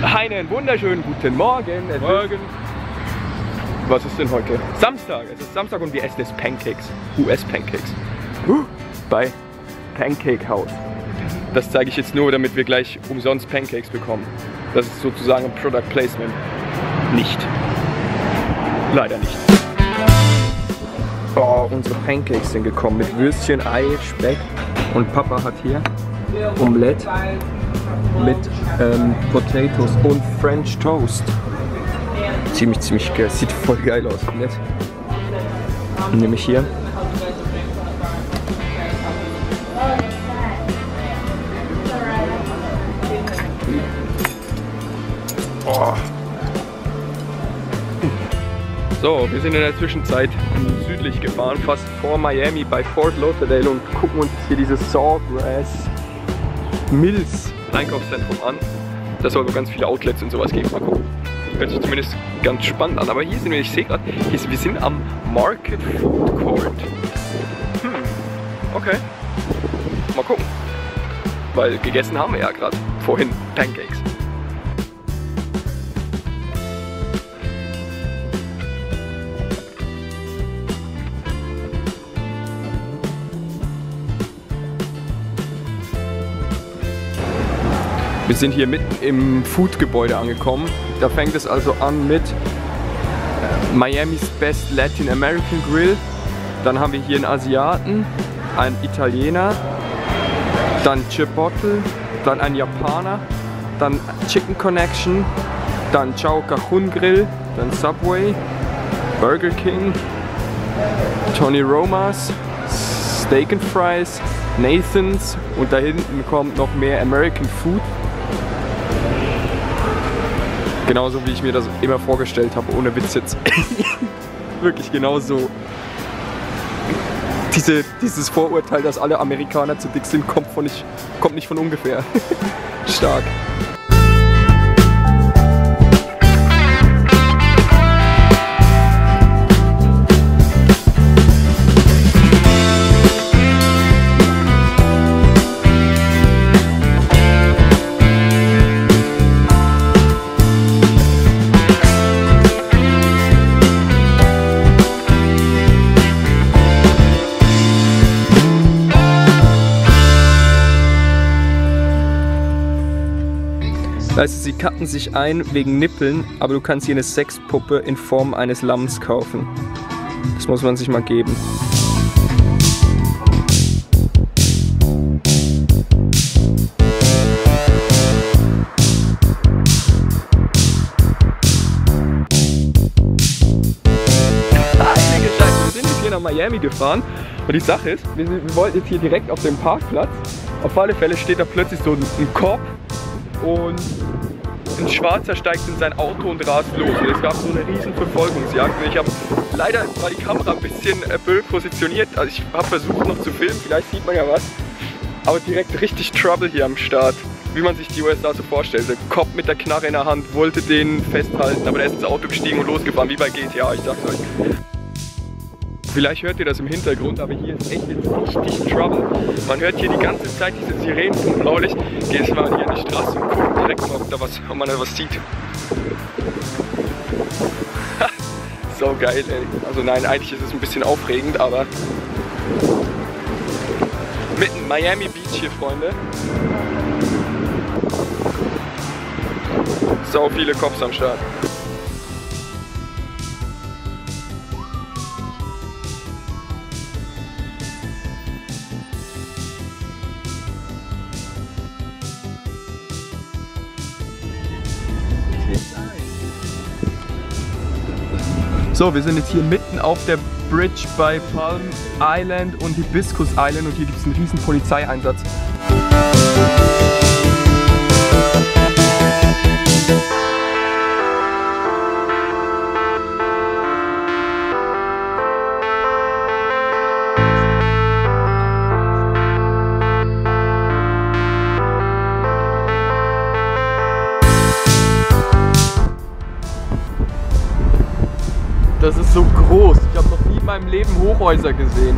Einen wunderschönen guten Morgen. Morgen. Was ist denn heute? Samstag. Es ist Samstag und wir essen jetzt Pancakes. US-Pancakes. Bei Pancake House. Das zeige ich jetzt nur, damit wir gleich umsonst Pancakes bekommen. Das ist sozusagen ein Product Placement. Nicht. Leider nicht. Oh, unsere Pancakes sind gekommen mit Würstchen, Ei, Speck. Und Papa hat hier Omelette mit Potatoes und French Toast. Ziemlich geil. Sieht voll geil aus. Nett. Nehme ich hier. Oh. So, wir sind in der Zwischenzeit südlich gefahren, fast vor Miami bei Fort Lauderdale und gucken uns hier dieses Sawgrass Mills Einkaufszentrum an. Da soll so ganz viele Outlets und sowas geben. Mal gucken. Hört sich zumindest ganz spannend an. Aber hier sind wir, ich sehe gerade, wir sind am Market Food Court. Okay. Mal gucken. Weil gegessen haben wir ja gerade vorhin Pancakes. Wir sind hier mitten im Food-Gebäude angekommen. Da fängt es also an mit Miami's Best Latin American Grill. Dann haben wir hier einen Asiaten, einen Italiener, dann Chipotle, dann einen Japaner, dann Chicken Connection, dann Chao Cajun Grill, dann Subway, Burger King, Tony Roma's, Steak and Fries, Nathan's und da hinten kommt noch mehr American Food. Genauso wie ich mir das immer vorgestellt habe, ohne Witz jetzt. Wirklich genauso. Dieses Vorurteil, dass alle Amerikaner zu dick sind, kommt nicht von ungefähr. Stark. Weißt du, sie cutten sich ein wegen Nippeln, aber du kannst hier eine Sexpuppe in Form eines Lamms kaufen. Das muss man sich mal geben. Wir sind jetzt hier nach Miami gefahren und die Sache ist, wir wollten jetzt hier direkt auf dem Parkplatz. Auf alle Fälle steht da plötzlich so ein Cop. Und ein Schwarzer steigt in sein Auto und rast los. Und es gab so eine riesen Verfolgungsjagd. Und ich habe leider war die Kamera ein bisschen blöd positioniert. Also ich habe versucht noch zu filmen, vielleicht sieht man ja was. Aber direkt richtig Trouble hier am Start. Wie man sich die USA so vorstellt. Der Cop mit der Knarre in der Hand wollte den festhalten, aber der ist ins Auto gestiegen und losgefahren, wie bei GTA, ich sag's euch. Vielleicht hört ihr das im Hintergrund, aber hier ist echt jetzt richtig Trouble. Man hört hier die ganze Zeit diese Sirenen vom Blaulicht. Gehen wir mal hier an die Straße und gucken direkt mal, ob man da was sieht. So geil, ey. Also nein, eigentlich ist es ein bisschen aufregend, aber mitten Miami Beach hier, Freunde. So viele Cops am Start. So, wir sind jetzt hier mitten auf der Bridge bei Palm Island und Hibiscus Island und hier gibt es einen riesen Polizeieinsatz. Das ist so groß. Ich habe noch nie in meinem Leben Hochhäuser gesehen.